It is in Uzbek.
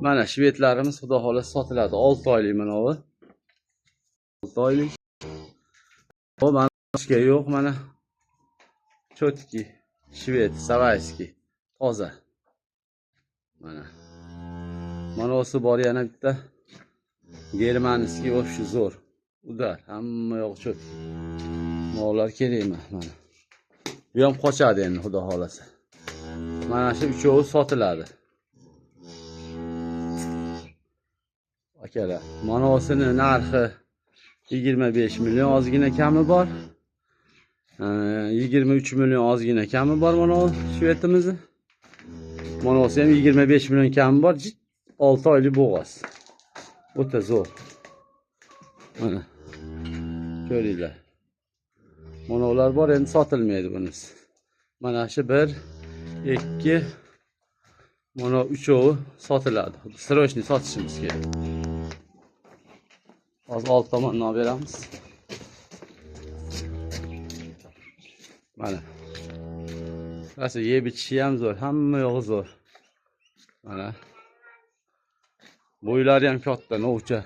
Mana shvedlarimiz xudo xohlasa sotiladi. 6 oylik mana bu. 6 oylik. Bu mana boshqa yo'q mana. Чётки, shved, savayskiy, toza. Mana. Mana o'si bor yana bitta. Germanskiy вообще zo'r. Удар, hamma yoq чётки. Mollar kerak emas mana. Bu ham qochadi endi xudo xohlasa. Mana shu uchovi sotiladi. Akalar, manosini narxi 25 million ozgina kami bor. 23 million ozgina kami bor mana shvedimizni. Manosi ham 25 million kami bor. 6 oylik bo'g'oz. O'ta zo'r. Mana. Ko'ringlar. Manolar bor, endi sotilmaydi bunisi. Mana shu 1 2 mana uchovi sotiladi. Срочно sotishimiz kerak. Hozir old tomondan olib beramiz. Mana. Rosa yeb ichishi ham zo'r, hamma yog'i zo'r. Mana. Bo'ylari ham katta, novcha.